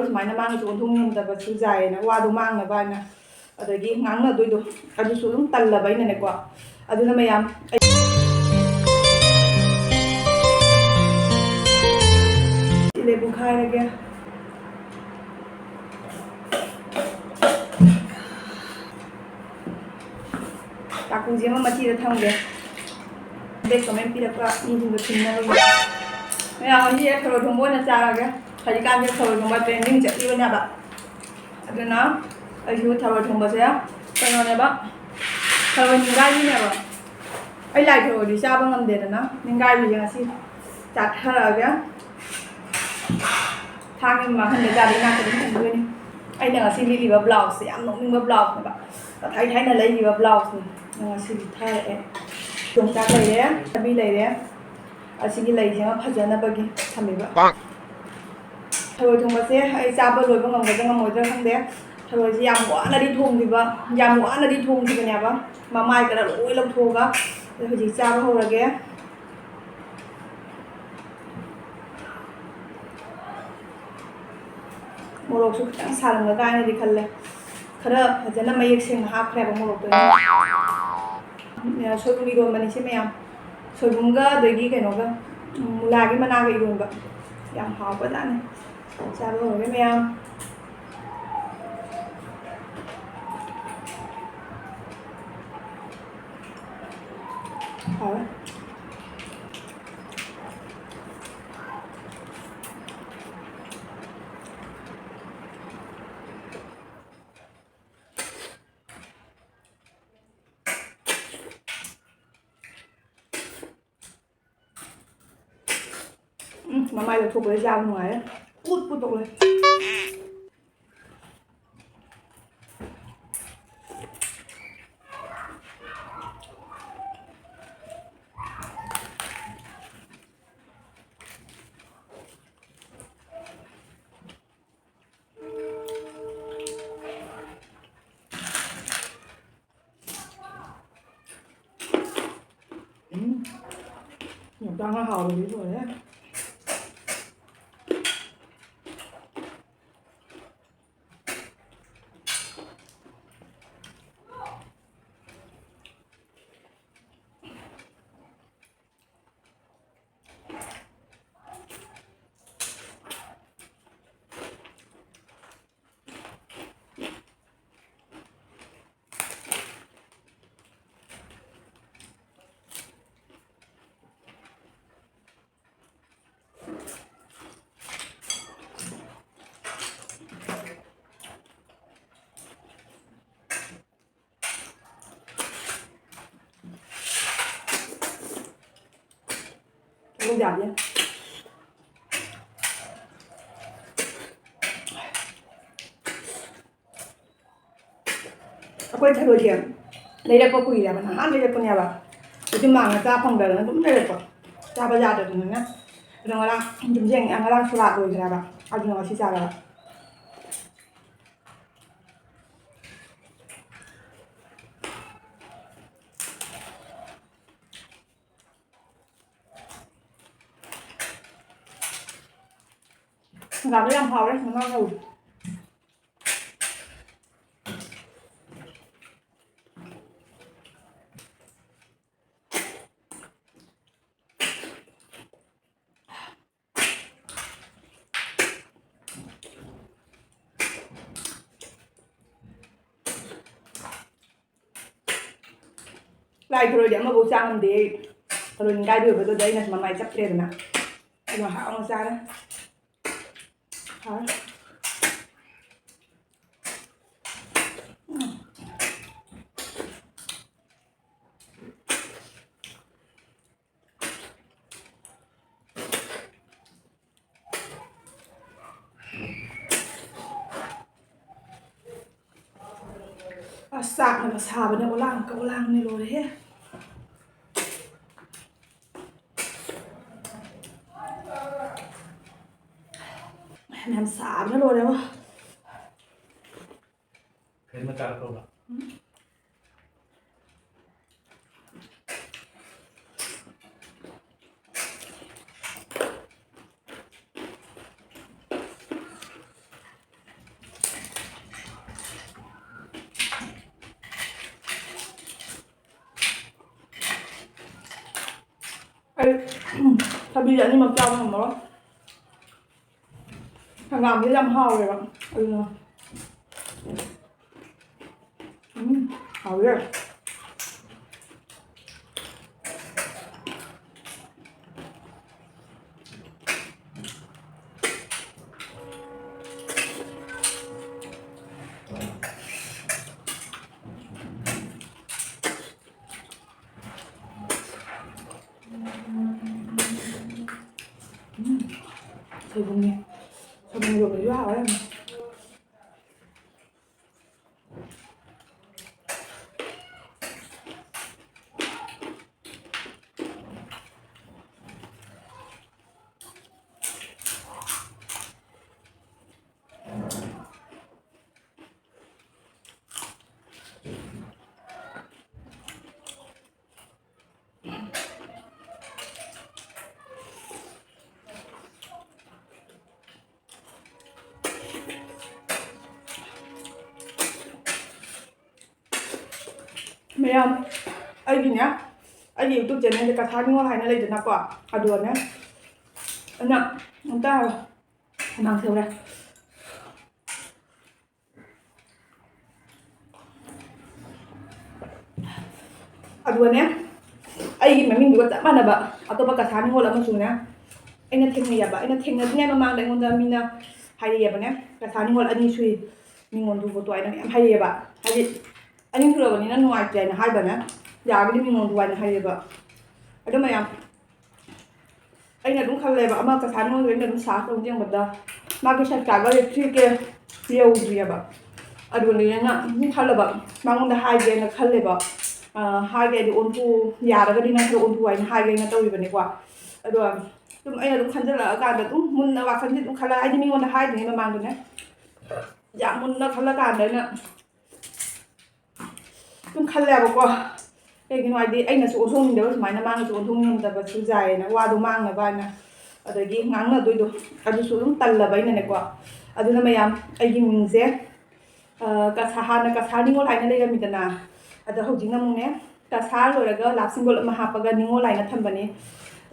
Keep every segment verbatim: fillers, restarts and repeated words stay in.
ꯁꯨꯃꯥꯏꯅ ꯃꯥꯅꯁꯨ ꯑꯣꯟꯊꯣꯛ ꯉꯝꯗꯕꯁꯨ ꯌꯥꯏꯌꯦꯅ, ꯋꯥꯗꯣ ꯃꯥꯡꯅꯕ ꯍꯥꯏꯅ꯫ ꯑꯗꯒꯤ ꯉꯥꯡꯅꯗꯣꯏꯗꯣ ꯑꯗꯨꯁꯨ ꯑꯗꯨꯝ ꯇꯜꯂꯕ ꯑꯩꯅꯅꯦꯀꯣ꯫ ꯑꯗꯨꯅ ꯃꯌꯥꯝ, ꯑꯩ ꯁꯤꯂꯦ ꯄꯨꯈꯥꯏꯔꯒꯦ꯫ ꯆꯥꯛꯈꯨꯝꯁꯦ ꯑꯃ ꯃꯆꯤꯗ ꯊꯝꯒꯦ꯫ ꯕꯦꯛ ꯀꯃꯦꯟ ꯄꯤꯔꯛꯄ ꯃꯤꯁꯤꯡꯗꯣ ꯊꯤꯡꯅꯕꯒꯤ꯫ ꯃꯌꯥꯝ ꯉꯁꯤ ꯊꯔꯣꯏ ꯊꯣꯡꯕ ꯑꯣꯏꯅ ꯆꯥꯔꯒꯦ꯫ ꯍꯧꯖꯤꯛꯀꯥꯟꯁꯦ ꯊꯔꯣꯏ ꯊꯣꯡꯕ ꯇ꯭ꯔꯦꯟꯗꯤꯡ ꯆꯠꯂꯤꯕꯅꯦꯕ꯫ ꯑꯗꯨꯅ ꯑꯩꯁꯨ ꯊꯔꯣꯏ ꯊꯣꯡꯕꯁꯦ ꯀꯩꯅꯣꯅꯦꯕ, ꯊꯔꯣꯏ ꯅꯤꯡꯒꯥꯏꯕꯤꯅꯦꯕ꯫ ꯑꯩ ꯂꯥꯏ ꯊꯔꯣꯏꯗꯤ ꯆꯥꯕ ꯉꯝꯗꯦꯗꯅ, ꯅꯤꯡꯒꯥꯏꯕꯤꯁꯦ ꯉꯁꯤ ꯆꯥꯊꯔꯛꯑꯒꯦ꯫ ꯊꯥꯡꯒꯤ ꯃꯥꯡꯍꯟꯕ ꯌꯥꯗꯦ, ꯏꯅꯥꯛꯇ ꯑꯗꯨꯝ ꯊꯝꯗꯣꯏꯅꯤ꯫ ꯑꯩꯅ ꯉꯁꯤ ꯂꯤꯠꯂꯤꯕ ꯕ꯭ꯂꯥꯎꯁꯁꯦ ꯌꯥꯝ ꯅꯣꯛꯅꯤꯡꯕ ꯕ꯭ꯂꯥꯎꯁꯅꯦꯕ꯫ ꯃꯊꯥꯏ ꯊꯥꯏꯅ ꯂꯩꯈꯤꯕ ꯕ꯭ꯂꯥꯎꯁꯅꯤ꯫ ꯉꯁꯤ ꯂꯤꯠꯊꯔꯛꯑꯦ꯫ ꯌꯣꯡꯆꯥꯛ ꯂꯩꯔꯦ, ꯊꯕꯤ ꯂꯩꯔꯦ꯫ ꯑꯁꯤꯒꯤ ꯂꯩꯁꯤꯃ ꯐꯖꯅꯕꯒꯤ ꯊꯝꯃꯤꯕ꯫ ꯊꯔꯣꯏ ꯊꯣꯡꯕꯁꯦ ꯑꯩ ꯆꯥꯕ ꯂꯣꯏꯕ ꯉꯝꯒꯗ꯭ꯔꯥ ꯉꯝꯃꯣꯏꯗ꯭ꯔꯥ ꯈꯪꯗꯦ꯫ ꯊꯔꯣꯏꯁꯦ ꯌꯥꯝ ꯋꯥꯅꯗꯤ ꯊꯣꯡꯈꯤꯕ, ꯌꯥꯝ ꯋꯥꯅꯗꯤ ꯊꯣꯡꯈꯤꯕꯅꯦꯕ꯫ ꯃꯃꯥꯏ ꯈꯔ ꯂꯣꯏ ꯂꯧꯊꯣꯛꯑꯒ ꯑꯗꯣ ꯍꯧꯖꯤꯛ ꯆꯥꯕ ꯍꯧꯔꯒꯦ꯫ ꯃꯣꯔꯣꯛꯁꯨ ꯈꯤꯇꯪ ꯁꯥꯔꯝꯒꯗ꯭ꯔꯥ ꯍꯥꯏꯅꯗꯤ ꯈꯜꯂꯦ꯫ ꯈꯔ ꯐꯖꯅ ꯃꯌꯦꯛ ꯁꯦꯡꯅ ꯍꯥꯞꯈ꯭ꯔꯦꯕ ꯃꯣꯔꯣꯛꯇꯣ ꯑꯩꯅ꯫ ꯁꯣꯏꯕꯨꯝ ꯏꯔꯣꯟꯕꯅꯤ ꯁꯤ ꯃꯌꯥꯝ꯫ ꯁꯣꯏꯕꯨꯝꯒ ꯑꯗꯒꯤ ꯀꯩꯅꯣꯒ, ꯎꯝ, ꯃꯨꯂꯥꯒꯤ ꯃꯅꯥꯒ ꯏꯔꯣꯟꯕ꯫ ꯌꯥꯝ ꯍꯥꯎꯕꯖꯥꯠꯅꯤ꯫ ꯆꯥꯕ ꯍꯧꯔꯒꯦ ꯃꯌꯥꯝ꯫ ꯍꯥꯎꯋꯦ꯫ ꯎꯝ, ꯃꯃꯥꯏ ꯂꯧꯊꯣꯛꯄꯗ ꯆꯥꯕ ꯅꯨꯡꯉꯥꯏꯔꯦ꯫ ꯄꯨꯠ ꯄꯨꯠ ꯇꯧꯔꯦ꯫ ꯎꯝ, ꯌꯣꯡꯆꯥꯛꯅ ꯍꯥꯎꯔꯗꯤ ꯂꯣꯏꯔꯦ꯫ ꯌꯥꯗꯦ꯫ ꯑꯩꯈꯣꯏ ꯊꯔꯣꯏꯁꯦ ꯂꯩꯔꯛꯄ ꯀꯨꯏꯔꯦꯕ, ꯅꯍꯥꯟ ꯂꯩꯔꯛꯄꯅꯦꯕ꯫ ꯍꯧꯖꯤꯛ ꯃꯥꯡꯅ ꯆꯥ ꯐꯪꯗꯗꯅ ꯑꯗꯨꯝ ꯂꯩꯔꯛꯄ꯫ ꯆꯥꯕ ꯌꯥꯗꯗꯅꯅꯦ꯫ ꯑꯗꯣ ꯉꯔꯥꯡ ꯌꯨꯝꯖꯦꯡ ꯉꯔꯥꯡ ꯁꯣꯔꯥꯠ ꯂꯣꯏꯈ꯭ꯔꯦꯕ꯫ ꯑꯗꯨꯅ ꯉꯁꯤ ꯆꯥꯔꯕ꯫ ꯍꯪꯒꯥꯝꯗꯣ ꯌꯥꯝ ꯍꯥꯎꯔꯦ, ꯃꯅꯥ ꯍꯧꯔꯦ꯫ ꯂꯥꯏ ꯊꯔꯣꯏꯗꯤ ꯑꯃꯐꯥꯎ ꯆꯥ ꯉꯝꯗꯦ ꯑꯩ꯫ ꯊꯔꯣꯏ ꯅꯤꯡꯈꯥꯏꯕ ꯑꯣꯏꯕꯗꯨꯗ ꯑꯩꯅ ꯃꯃꯥꯏ ꯆꯞꯈ꯭ꯔꯦꯗꯅ꯫ ꯑꯗꯨꯒ ꯍꯥꯎꯅ ꯆꯥꯔꯦ꯫ ꯍꯥꯎꯔꯦ꯫ ꯎꯝ꯫ ꯑꯁ, ꯆꯥꯛꯅꯒ ꯁꯥꯕꯅꯦ, ꯑꯣꯂꯥꯡ ꯀ ꯑꯣꯂꯥꯡꯅꯦ, ꯂꯣꯏꯔꯦꯍꯦ꯫ ꯃꯌꯥꯝ ꯁꯥꯕꯅ ꯂꯣꯏꯔꯦꯕꯣ꯫ ꯀꯔꯤ ꯃꯆꯥ ꯀꯧꯕ? ꯑꯩ ꯊꯕꯤꯁꯦ ꯑꯅꯤꯃꯛ ꯆꯥꯕ ꯉꯝꯃꯔꯣꯏ꯫ ꯍꯪꯒꯥꯝꯁꯦ ꯌꯥꯝ ꯍꯥꯎꯋꯦꯕ, ꯑꯗꯨꯅ꯫ ꯎꯝ, ꯍꯥꯎꯋꯦ꯫ ꯁꯣꯏꯕꯨꯝꯅꯦ꯫ ꯁꯣꯏꯕꯨꯝ ꯏꯔꯣꯟꯕꯁꯨ ꯍꯥꯎꯋꯦ ꯌꯥꯝꯅ꯫ ꯃꯌꯥꯝ, ꯑꯩꯒꯤꯅꯦ, ꯑꯩꯒꯤ YouTube channelꯁꯦ ꯀꯁꯥꯔ ꯅꯤꯉꯣꯜ ꯍꯥꯏꯅ ꯂꯩꯗꯅꯀꯣ, ꯑꯗꯨꯒꯅꯦ, ꯑꯩꯅ ꯑꯝꯇ ꯍꯨꯃꯥꯡ ꯁꯧꯔꯦ꯫ ꯑꯗꯨꯒꯅꯦ, ꯑꯩꯒꯤ ꯃꯃꯤꯡꯗꯨꯒ ꯆꯞ ꯃꯥꯟꯅꯕ ꯑꯇꯣꯞꯄ ꯀꯁꯥꯔ ꯅꯤꯉꯣꯜ ꯑꯃꯁꯨꯅꯦ, ꯑꯩꯅ ꯊꯦꯡꯅꯩꯌꯦꯕ꯫ ꯑꯩꯅ ꯊꯦꯡꯅꯗ꯭ꯔꯤꯉꯩ ꯃꯃꯥꯡꯗ ꯑꯩꯉꯣꯟꯗ ꯃꯤꯅ ꯍꯥꯏꯔꯛꯑꯦꯕꯅꯦ, "ꯀꯁꯥꯔ ꯅꯤꯉꯣꯜ ꯑꯅꯤ ꯁꯨꯏ, ꯃꯤꯉꯣꯟꯗꯨ ꯐꯣꯇꯣ" ꯍꯥꯏꯅ ꯃꯌꯥꯝ ꯍꯥꯏꯔꯛꯑꯦꯕ꯫ ꯍꯥꯏꯗꯤ, "ꯑꯅꯤ ꯁꯨꯔꯕꯅꯤꯅ ꯅꯨꯡꯉꯥꯏꯇ꯭ꯔꯦ" ꯍꯥꯏꯅ ꯍꯥꯏꯕꯅꯦ, "ꯌꯥꯔꯒꯗꯤ ꯃꯤꯉꯣꯟꯗꯨ" ꯍꯥꯏꯅ ꯍꯥꯏꯔꯛꯑꯦꯕ꯫ ꯑꯗꯣ ꯃꯌꯥꯝ, ꯑꯩꯅ ꯑꯗꯨꯝ ꯈꯜꯂꯦꯕ, ꯑꯃ ꯀꯁꯥꯔ ꯅꯤꯉꯣꯜꯗꯣ ꯑꯩꯅ ꯑꯗꯨꯝ search ꯇꯧ ꯌꯦꯡꯕꯗ, ꯃꯥꯒꯤ subscriberꯁꯦ three K ꯌꯧꯗ꯭ꯔꯤꯑꯕ꯫ ꯑꯗꯨꯒꯅꯦ ꯑꯩꯅ ꯑꯗꯨꯝ ꯈꯜꯂꯕ, ꯃꯉꯣꯟꯗ ꯍꯥꯏꯒꯦꯅ ꯈꯜꯂꯦꯕ꯫ ꯑ, ꯍꯥꯏꯒꯦ ꯍꯥꯏꯗꯤ, "ꯑꯣꯟꯊꯣꯛꯎ, ꯌꯥꯔꯒꯗꯤ ꯅꯪ ꯈꯔ ꯑꯣꯟꯊꯣꯛꯎ" ꯍꯥꯏꯅ ꯍꯥꯏꯒꯦꯅ ꯇꯧꯔꯤꯕꯅꯤꯀꯣ꯫ ꯑꯗꯣ ꯑꯗꯨꯝ ꯑꯩꯅ ꯑꯗꯨꯝ ꯈꯟꯖꯜꯂꯛꯑꯀꯥꯟꯗ, ꯑꯗꯨꯝ ꯃꯨꯟꯅ ꯋꯥꯈꯜꯁꯦ ꯑꯗꯨꯝ ꯈꯜꯂ, ꯍꯥꯏꯗꯤ ꯃꯤꯉꯣꯟꯗ ꯍꯥꯏꯗ꯭ꯔꯤꯉꯩ ꯃꯃꯥꯡꯗꯅꯦ, ꯌꯥꯝ ꯃꯨꯟꯅ ꯈꯜꯂꯀꯥꯟꯗ ꯑꯩꯅ ꯑꯗꯨꯝ ꯈꯜꯂꯦꯕꯀꯣ꯫ ꯀꯩꯒꯤꯅꯣ ꯍꯥꯏꯗꯤ, ꯑꯩꯅꯁꯨ ꯑꯣꯟꯊꯣꯛꯅꯤꯡꯗꯕ, ꯁꯨꯃꯥꯏꯅ ꯃꯥꯅꯁꯨ ꯑꯣꯟꯊꯣꯛꯅꯤꯡꯉꯝꯗꯕꯁꯨ ꯌꯥꯏꯌꯦꯅ, ꯋꯥꯗꯣ ꯃꯥꯡꯅꯕ ꯍꯥꯏꯅ, ꯑꯗꯒꯤ ꯉꯥꯡꯅꯗꯣꯏꯗꯣ ꯑꯗꯨꯁꯨ ꯑꯗꯨꯝ ꯇꯜꯂꯕ ꯑꯩꯅꯅꯦꯀꯣ꯫ ꯑꯗꯨꯅ ꯃꯌꯥꯝ, ꯑꯩꯒꯤ ꯃꯤꯡꯁꯦ, ꯑ, ꯀꯁꯥ-, ꯍꯥꯟꯅ ꯀꯁꯥꯔ ꯅꯤꯉꯣꯜ ꯍꯥꯏꯅ ꯂꯩꯔꯝꯃꯤꯗꯅ, ꯑꯗꯣ ꯍꯧꯖꯤꯛꯅ ꯑꯃꯨꯛꯅꯦ, ꯀꯁꯥꯔ ꯂꯣꯏꯔꯒ ꯂꯥꯐ ꯁꯤꯝꯕꯣꯜ ꯑꯃ ꯍꯥꯞꯄꯒ ꯅꯤꯉꯣꯜ ꯍꯥꯏꯅ ꯊꯝꯕꯅꯤ꯫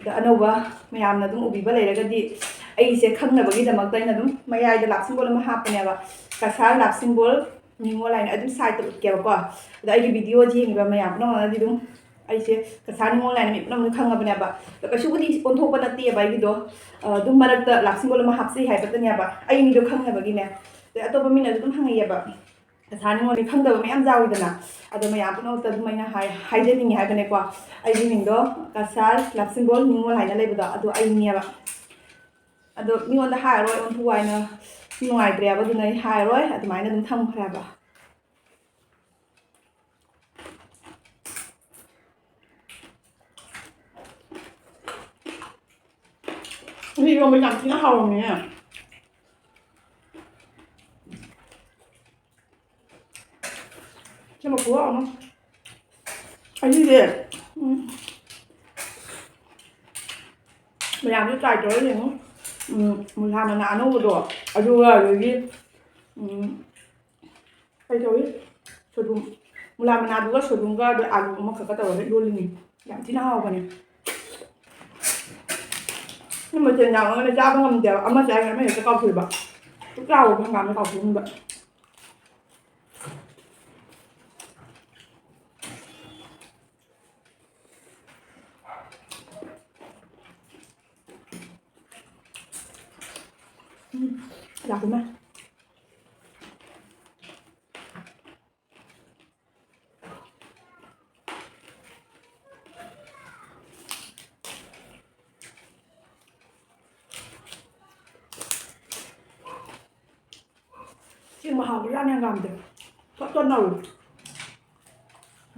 ꯑꯗꯣ ꯑꯅꯧꯕ ꯃꯌꯥꯝꯅ ꯑꯗꯨꯝ ꯎꯕꯤꯕ ꯂꯩꯔꯒꯗꯤ, ꯑꯩꯁꯦ ꯈꯪꯅꯕꯒꯤꯗꯃꯛꯇ ꯑꯩꯅ ꯑꯗꯨꯝ ꯃꯌꯥꯏꯗ ꯂꯥꯐ ꯁꯤꯝꯕꯣꯜ ꯑꯃ ꯍꯥꯞꯄꯅꯦꯕ, ꯀꯁꯥꯔ ꯂꯥꯐ ꯁꯤꯝꯕꯣꯜ ꯅꯤꯉꯣꯜ ꯍꯥꯏꯅ ꯑꯗꯨꯝ sideꯇ ꯎꯠꯀꯦꯕꯀꯣ꯫ ꯑꯗ ꯑꯩꯒꯤ videoꯁꯦ ꯌꯦꯡꯉꯤꯕ ꯃꯌꯥꯝ ꯄꯨꯝꯅꯃꯛꯅꯗꯤ ꯑꯗꯨꯝ ꯑꯩꯁꯦ ꯀꯁꯥꯔ ꯅꯤꯉꯣꯜ ꯍꯥꯏꯅ ꯃꯤ ꯄꯨꯝꯅꯃꯛꯅ ꯈꯪꯉꯕꯅꯦꯕ꯫ ꯑꯗ ꯀꯩꯁꯨꯕꯨꯗꯤ ꯑꯣꯟꯊꯣꯛꯄ ꯅꯠꯇꯦꯕ ꯑꯩꯒꯤꯗꯣ, ꯑ, ꯑꯗꯨꯝ ꯃꯔꯛꯇ ꯂꯥꯐ ꯁꯤꯝꯕꯣꯜ ꯑꯃ ꯍꯥꯞꯆꯩ ꯍꯥꯏꯕꯇꯅꯦꯕ, ꯑꯩ ꯃꯤꯗꯣ ꯈꯪꯅꯕꯒꯤꯅꯦ꯫ ꯑꯗꯩ ꯑꯇꯣꯞꯄ ꯃꯤꯅꯁꯨ ꯑꯗꯨꯝ ꯍꯪꯉꯛꯑꯦꯕ, ꯀꯁꯥꯔ ꯅꯤꯉꯣꯜ ꯃꯤ ꯈꯪꯗꯕ ꯃꯌꯥꯝ ꯌꯥꯎꯋꯤꯗꯅ꯫ ꯑꯗꯣ ꯃꯌꯥꯝ ꯄꯨꯝꯅꯃꯛꯇ ꯑꯗꯨꯝ ꯑꯩꯅ ꯍꯥꯏ-, ꯍꯥꯏꯖꯅꯤꯡꯉꯤ ꯍꯥꯏꯕꯅꯦꯀꯣ, ꯑꯩꯒꯤ ꯃꯤꯡꯗꯣ ꯀꯁꯥꯔ ꯂꯥꯐ ꯁꯤꯝꯕꯣꯜ ꯅꯤꯉꯣꯜ ꯍꯥꯏꯅ ꯂꯩꯕꯗꯣ, ꯑꯗꯣ ꯑꯩꯅꯦꯕ꯫ ꯑꯗꯣ ꯃꯤꯉꯣꯟꯗ ꯍꯥꯏꯔꯔꯣꯏ, ꯑꯣꯟꯊꯣꯛ ꯍꯥꯏꯅ ꯅꯨꯡꯉꯥꯏꯇ꯭ꯔꯦꯕ, ꯑꯗꯨꯅ ꯑꯩ ꯍꯥꯏꯔꯔꯣꯏ, ꯑꯗꯨꯃꯥꯏꯅ ꯑꯗꯨꯝ ꯊꯝꯈ꯭ꯔꯦꯕ꯫ ꯉꯁꯤ ꯏꯔꯣꯝꯕ ꯌꯥꯝ ꯊꯤꯅ ꯍꯥꯎꯔꯝꯃꯦ꯫ ꯁꯤ ꯃꯀꯨ ꯂꯥꯎꯅꯨ꯫ ꯑꯁꯤꯁꯦ, ꯎꯝ, ꯃꯌꯥꯝꯁꯨ try ꯇꯧꯔ ꯌꯦꯡꯉꯨ꯫ ꯎꯝ, ꯃꯨꯂꯥ ꯃꯅꯥ ꯑꯅꯧꯕꯗꯣ, ꯑꯗꯨꯒ ꯑꯗꯒꯤ, ꯎꯝ, ꯀꯩ ꯇꯧꯏ? ꯁꯣꯏꯕꯨꯝ, ꯃꯨꯂꯥ ꯃꯅꯥꯗꯨꯒ ꯁꯣꯏꯕꯨꯝꯒ ꯑꯗꯨ ꯑꯥꯂꯨ ꯑꯃꯈꯛꯀ ꯇꯧꯔꯒ ꯏꯔꯣꯜꯂꯤꯅꯤ꯫ ꯌꯥꯝ ꯊꯤꯅ ꯍꯥꯎꯕꯅꯦ꯫ ꯁꯤ ꯃꯊꯦꯜ ꯌꯥꯝꯃꯒꯅꯦ ꯆꯥꯕ ꯉꯝꯗꯦꯕ꯫ ꯑꯃ ꯆꯥꯏ ꯑꯃ ꯍꯦꯛꯇ ꯀꯥꯎꯊꯣꯛꯏꯕ꯫ ꯁꯨꯛ ꯆꯥꯎꯕ ꯍꯪꯒꯥꯝꯗ ꯀꯥꯎꯊꯣꯛꯍꯟꯕ꯫ ꯎꯝ, ꯂꯥꯛꯀꯅꯦ꯫ ꯆꯦꯡ ꯃꯍꯥꯎ ꯂꯥꯡ ꯌꯥꯝꯗꯦ꯫ ꯊꯣꯠ ꯊꯣꯠ ꯅꯧꯏ꯫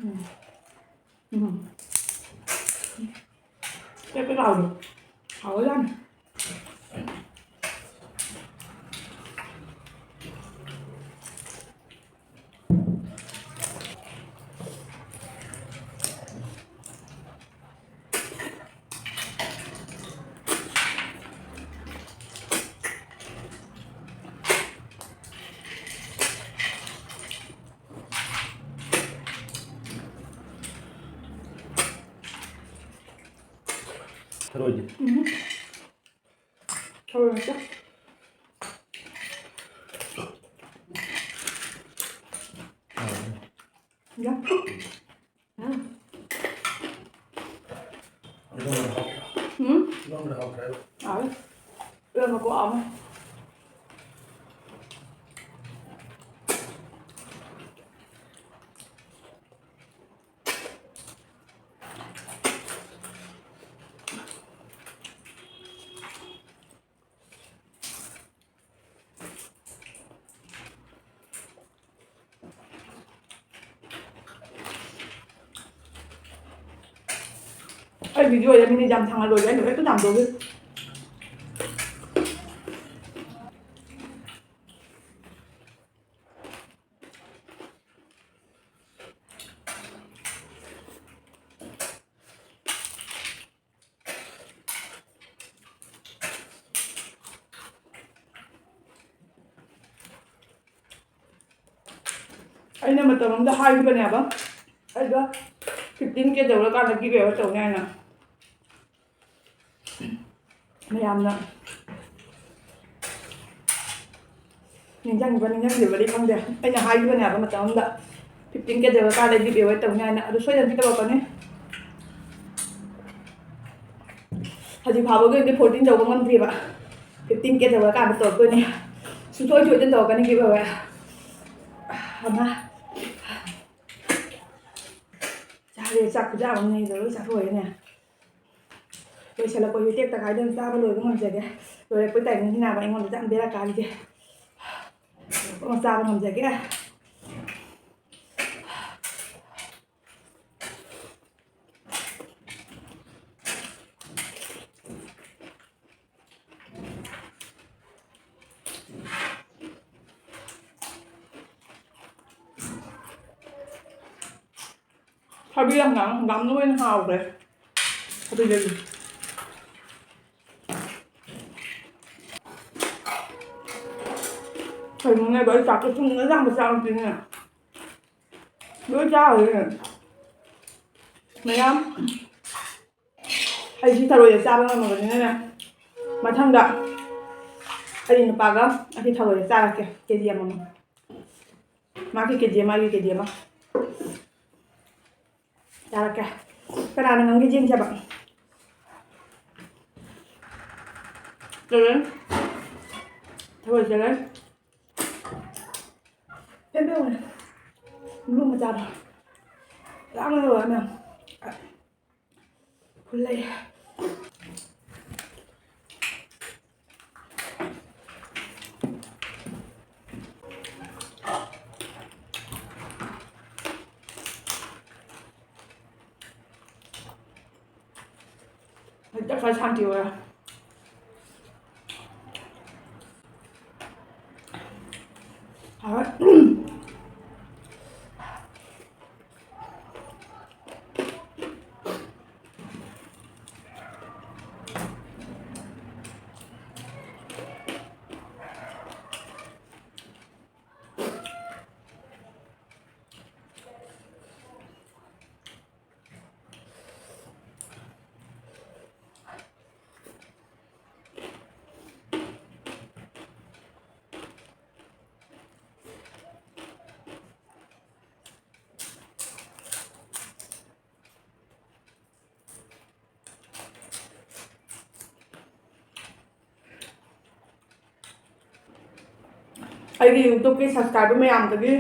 ꯎꯝ꯫ ꯎꯝ꯫ ꯄꯦꯠ ꯄꯦꯠ ꯂꯥꯎꯏ꯫ ꯍꯥꯎꯕꯖꯥꯠꯅꯤ꯫ ꯊꯔꯣꯏꯗꯤ? ꯎꯝ꯫ ꯊꯔꯣꯏ ꯅꯠꯇꯦ꯫ ꯍꯥꯎꯕꯅꯦ꯫ ꯌꯥ꯫ ꯎꯝ꯫ ꯏꯔꯣꯟꯕꯗ ꯍꯥꯎꯇ꯭ꯔꯥ? ꯎꯝ? ꯏꯔꯣꯟꯕꯗ ꯍꯥꯎꯇ꯭ꯔꯥ ꯍꯥꯏꯕ? ꯍꯥꯎꯋꯦ꯫ ꯏꯔꯣꯟꯕ ꯈꯨꯍꯥꯎ ꯑꯃ꯫ ꯑꯩ video ꯗ minute ꯌꯥꯝ ꯁꯥꯡꯍꯜꯂꯣꯏꯒꯦ, ꯑꯩꯅ ꯍꯦꯛꯇ ꯆꯥꯝꯊꯣꯛꯑꯒꯦ꯫ ꯑꯩꯅ ꯃꯇꯝ ꯑꯃꯗ ꯍꯥꯏꯈꯤꯕꯅꯦꯕ, ꯑꯩꯒ fifteen K ꯇꯧꯔꯀꯥꯟꯗ giveaway ꯇꯧꯅꯤ ꯍꯥꯏꯅ꯫ ꯃꯌꯥꯝꯅ ꯅꯤꯡꯁꯤꯡꯕ ꯅꯤꯡꯁꯤꯡꯗꯕꯗꯤ ꯈꯪꯗꯦ, ꯑꯩꯅ ꯍꯥꯏꯈꯤꯕꯅꯦꯕ ꯃꯇꯝ ꯑꯃꯗ, fifteen K ꯇꯧꯔꯀꯥꯟꯗ giveaway ꯇꯧꯅꯤ ꯍꯥꯏꯅ꯫ ꯑꯗꯨ ꯁꯣꯏꯗꯅꯗꯤ ꯇꯧꯔꯛꯀꯅꯤ꯫ ꯍꯧꯖꯤꯛ ꯐꯥꯎꯕꯒꯤ ꯑꯣꯏꯅꯗꯤ fourteen ꯇꯧꯕ ꯉꯝꯗ꯭ꯔꯤꯕ, fifteen K ꯇꯧꯔꯀꯥꯟꯗ ꯇꯧꯔꯛꯇꯣꯏꯅꯦ꯫ ꯁꯨꯡꯁꯣꯏ ꯁꯣꯏꯗꯅ ꯇꯧꯔꯛꯀꯅꯤ giveaway꯫ ꯑꯃ ꯆꯥꯔꯦ, ꯆꯥꯛ ꯈꯨꯆꯥ ꯑꯃꯅꯦ, ꯂꯣꯏ ꯆꯥꯊꯣꯛꯑꯦꯅꯦ꯫ ꯂꯣꯏꯁꯤꯜꯂꯛꯄꯁꯨ ꯇꯦꯛꯇ ꯀꯥꯏꯗꯅ ꯆꯥꯕ ꯂꯣꯏꯕ ꯉꯝꯖꯒꯦ꯫ ꯂꯣꯏꯔꯛꯄ timing ꯁꯤꯅꯦꯕ ꯑꯩꯉꯣꯟꯗ ꯌꯥꯝ ꯕꯦꯔꯥ ꯀꯥꯔꯤꯁꯦ꯫ ꯑꯣ, ꯆꯥꯕ ꯉꯝꯖꯒꯦ꯫ ꯊꯕꯤ ꯍꯪꯒꯥꯝ, ꯍꯪꯒꯥꯝꯅ ꯑꯣꯏꯅ ꯍꯥꯎꯈ꯭ꯔꯦ꯫ ꯊꯕꯤꯗꯒꯤ꯫ ꯀꯩꯅꯣꯅꯦꯕ, ꯑꯩ ꯆꯥꯛꯇꯣ ꯊꯨꯝꯒ ꯌꯥꯝꯕ ꯆꯥꯕꯗꯤꯅꯦ꯫ ꯂꯣꯏ ꯆꯥꯔꯣꯏꯅꯦ꯫ ꯃꯌꯥꯝ꯫ ꯑꯩ ꯁꯤ ꯊꯔꯣꯏꯁꯦ ꯆꯥꯕ ꯉꯝꯃꯕꯅꯤꯅꯅꯦ, ꯃꯊꯪꯗ ꯑꯩ ꯅꯨꯄꯥꯒ ꯑꯁꯤ ꯊꯔꯣꯏꯁꯦ ꯆꯥꯔꯛꯀꯦ, K G ꯑꯃꯃꯝ꯫ ꯃꯥꯒꯤ K G ꯑꯃ, ꯑꯩꯒꯤ K G ꯑꯃ ꯆꯥꯔꯛꯀꯦ꯫ ꯀꯅꯥꯅ ꯉꯝꯒꯦ ꯌꯦꯡꯁꯦꯕ꯫ ꯆꯦꯔꯦꯟ, ꯊꯔꯣꯏ ꯆꯦꯔꯦꯟ꯫ ꯄꯦꯝ ꯄꯦꯝ ꯑꯣꯏꯔꯦ꯫ ꯕ꯭ꯂꯨ ꯃꯆꯥꯗꯣ꯫ ꯂꯥꯡꯅ ꯂꯣꯏꯔꯦ ꯃꯌꯥꯝ꯫ ꯐꯨꯜ ꯂꯩ꯫ ꯆꯥꯛ ꯆꯥ ꯁꯥꯟꯇꯤ ꯑꯣꯏꯔꯦ꯫ ꯍꯥꯎꯔꯦ꯫ ꯑꯩꯒꯤ YouTubeꯀꯤ subscriber ꯃꯌꯥꯝꯗꯒꯤ,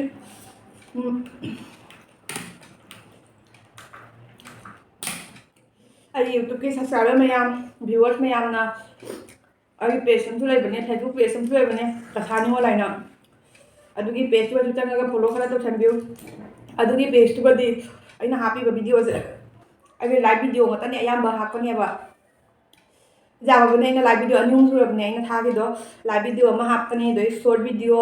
ꯎꯝ, ꯑꯩꯒꯤ YouTubeꯀꯤ subscriber ꯃꯌꯥꯝ, viewers ꯃꯌꯥꯝꯅ, ꯑꯩꯒꯤ page ꯑꯃꯁꯨ ꯂꯩꯕꯅꯦ, Facebook page ꯑꯃꯁꯨ ꯂꯩꯕꯅꯦ, ꯀꯁꯥꯅꯤ ꯑꯣꯟꯂꯥꯏꯟ ꯍꯥꯏꯅ꯫ ꯑꯗꯨꯒꯤ pageꯇꯨꯗꯁꯨ ꯆꯪꯉꯒ follow ꯈꯔ ꯇꯧꯁꯟꯕꯤꯌꯨ꯫ ꯑꯗꯨꯒꯤ pageꯇꯨꯒꯗꯤ ꯑꯩꯅ ꯍꯥꯞꯄꯤꯕ videoꯁꯦ ꯑꯩꯒꯤ live video ꯉꯥꯛꯇꯅꯦ ꯑꯌꯥꯝꯕ ꯍꯥꯞꯀꯅꯦꯕ꯫ ꯌꯥꯝꯃꯕꯅꯦ, ꯑꯩꯅ live video ꯑꯅꯤ ꯑꯍꯨꯝ ꯁꯨꯔꯕꯅꯦ ꯑꯩꯅ ꯊꯥꯈꯤꯗꯣ꯫ Live video ꯑꯃ ꯍꯥꯞꯀꯅꯤ, ꯑꯗꯩ short video,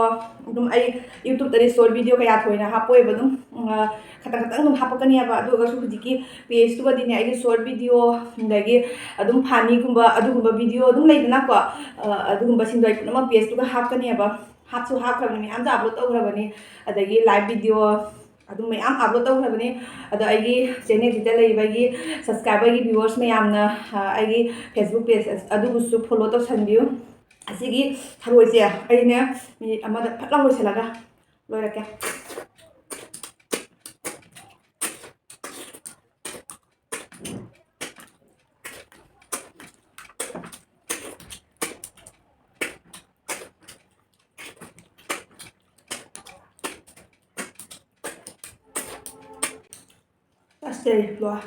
ꯑꯗꯨꯝ ꯑꯩ YouTubeꯇꯗꯤ short video ꯀꯌꯥ ꯊꯣꯏꯅ ꯍꯥꯞꯄꯣꯏꯕ, ꯑꯗꯨꯝ, ꯎꯝ, ꯑ, ꯈꯇꯪ ꯈꯇꯪ ꯑꯗꯨꯝ ꯍꯥꯞꯄꯛꯀꯅꯦꯕ꯫ ꯑꯗꯨ ꯑꯣꯏꯔꯒꯁꯨ ꯍꯧꯖꯤꯛꯀꯤ pageꯇꯨꯒꯗꯤꯅꯦ, ꯑꯩꯒꯤ short video, ꯑꯗꯒꯤ ꯑꯗꯨꯝ funnyꯒꯨꯝꯕ, ꯑꯗꯨꯒꯨꯝꯕ video ꯑꯗꯨꯝ ꯂꯩꯗꯅꯀꯣ, ꯑ, ꯑꯗꯨꯒꯨꯝꯕꯁꯤꯡꯗꯣ ꯑꯩ ꯄꯨꯝꯅꯃꯛ pageꯇꯨꯒ ꯍꯥꯞꯀꯅꯦꯕ꯫ ꯍꯥꯞꯁꯨ ꯍꯥꯞꯈ꯭ꯔꯕꯅꯤ, ꯃꯌꯥꯝꯁꯨ upload ꯇꯧꯈ꯭ꯔꯕꯅꯤ꯫ ꯑꯗꯒꯤ live video ꯑꯗꯨꯝ ꯃꯌꯥꯝ upload ꯇꯧꯈ꯭ꯔꯕꯅꯤ꯫ ꯑꯗꯣ ꯑꯩꯒꯤ channelꯁꯤꯗ ꯂꯩꯔꯤꯕ ꯑꯩꯒꯤ subscriberꯒꯤ viewers ꯃꯌꯥꯝꯅ, ꯑ, ꯑꯩꯒꯤ Facebook page ꯑꯗꯨꯕꯨꯁꯨ follow ꯇꯧꯁꯟꯕꯤꯌꯨ꯫ ꯑꯁꯤꯒꯤ ꯊꯔꯣꯏꯁꯦ ꯑꯩꯅꯦ minute ꯑꯃꯗ ꯐꯠ ꯂꯥꯎ ꯂꯣꯏꯁꯤꯜꯂꯒ ꯂꯣꯏꯔꯛꯀꯦ꯫ ꯑꯁ, ꯂꯣꯏꯔꯦ꯫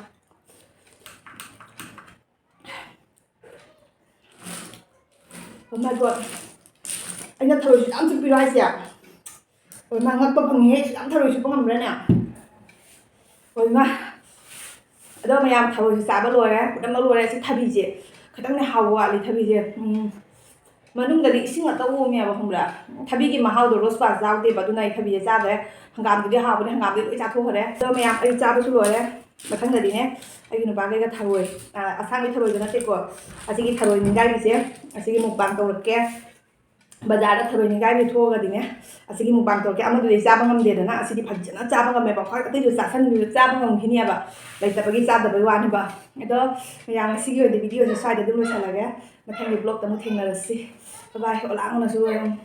Oh my God. ꯑꯩꯅ ꯊꯔꯣꯏꯁꯨ ꯌꯥꯝ ꯆꯨꯞꯄꯤꯔꯣ ꯍꯥꯏꯁꯦ? ꯑꯣꯏ ꯃꯥ, ꯉꯛꯄ ꯐꯪꯉꯤꯍꯦ, ꯑꯩꯁꯨ ꯌꯥꯝ ꯊꯔꯣꯏ ꯆꯨꯞꯄ ꯉꯝꯕ꯭ꯔꯥꯅꯦ? ꯑꯣꯏ ꯃꯥ, ꯑꯗꯣ ꯃꯌꯥꯝ, ꯊꯔꯣꯏꯁꯨ ꯆꯥꯕ ꯂꯣꯏꯔꯦ, ꯄꯨꯝꯅꯃꯛ ꯂꯣꯏꯔꯦ꯫ ꯁꯤ ꯊꯕꯤꯁꯦ ꯈꯤꯇꯪꯅꯦ ꯍꯥꯎꯕ ꯋꯥꯠꯂꯤ꯫ ꯊꯕꯤꯁꯦ, ꯎꯝ, ꯃꯅꯨꯡꯗꯗꯤ ꯏꯁꯤꯡ ꯉꯥꯛꯇ ꯑꯣꯝꯃꯦꯕ, ꯈꯪꯕ꯭ꯔꯥ? ꯊꯕꯤꯒꯤ ꯃꯍꯥꯎꯗꯣ ꯔꯣꯁ ꯄꯥꯁ ꯌꯥꯎꯗꯦꯕ, ꯑꯗꯨꯅ ꯑꯩ ꯊꯕꯤꯁꯦ ꯆꯥꯗ꯭ꯔꯦ꯫ ꯍꯪꯒꯥꯝꯗꯨꯗꯤ ꯍꯥꯎꯕꯅꯦ, ꯍꯪꯒꯥꯝꯗꯤ ꯂꯣꯏ ꯆꯥꯊꯣꯛꯈ꯭ꯔꯦ꯫ ꯑꯗꯣ ꯃꯌꯥꯝ, ꯑꯩ ꯆꯥꯕꯁꯨ ꯂꯣꯏꯔꯦ꯫ ꯃꯊꯪꯗꯗꯤꯅꯦ, ꯑꯩꯒꯤ ꯅꯨꯄꯥꯈꯩꯒ ꯊꯔꯣꯏ, ꯑ, ꯑꯁꯥꯡꯕꯤ ꯊꯔꯣꯏꯗꯣ ꯅꯠꯇꯦꯀꯣ, ꯑꯁꯤꯒꯤ ꯊꯔꯣꯏ ꯅꯤꯡꯒꯥꯏꯕꯤꯁꯦ, ꯑꯁꯤꯒꯤ ꯃꯨꯛꯕꯥꯡ ꯇꯧꯔꯛꯀꯦ꯫ ꯕꯖꯥꯔꯗ ꯊꯔꯣꯏ ꯅꯤꯡꯒꯥꯏꯕꯤ ꯊꯣꯛꯑꯒꯗꯤꯅꯦ, ꯑꯁꯤꯒꯤ ꯃꯨꯛꯕꯥꯡ ꯇꯧꯔꯛꯀꯦ꯫ ꯑꯃꯗꯨꯗꯤ ꯆꯥꯕ ꯉꯝꯗꯦꯗꯅ, ꯑꯁꯤꯗꯤ ꯐꯖꯅ ꯆꯥꯕ ꯉꯝꯃꯦꯕ꯫ ꯍꯣꯏ, ꯑꯇꯩꯗꯨ ꯆꯥꯁꯟꯕꯤꯕ ꯆꯥꯕ ꯉꯝꯈꯤꯅꯦꯕ, ꯂꯩꯇꯕꯒꯤ ꯆꯥꯗꯕꯩ ꯋꯥꯅꯦꯕ꯫ ꯑꯗꯣ ꯃꯌꯥꯝ, ꯉꯁꯤꯒꯤ ꯑꯣꯏꯅꯗꯤ ꯚꯤꯗꯤꯑꯣꯁꯦ ꯁ꯭ꯋꯥꯏꯗ ꯑꯗꯨꯝ ꯂꯣꯏꯁꯜꯂꯒꯦ꯫ ꯃꯊꯪꯒꯤ ꯕ꯭ꯂꯣꯛꯇ ꯑꯃꯨꯛ ꯊꯦꯡꯅꯔꯁꯤ꯫ ꯕꯥꯏ ꯕꯥꯏ꯫ ꯑꯣꯂꯥꯡꯅꯁꯨ ꯂꯣꯏꯔꯝꯃꯦ꯫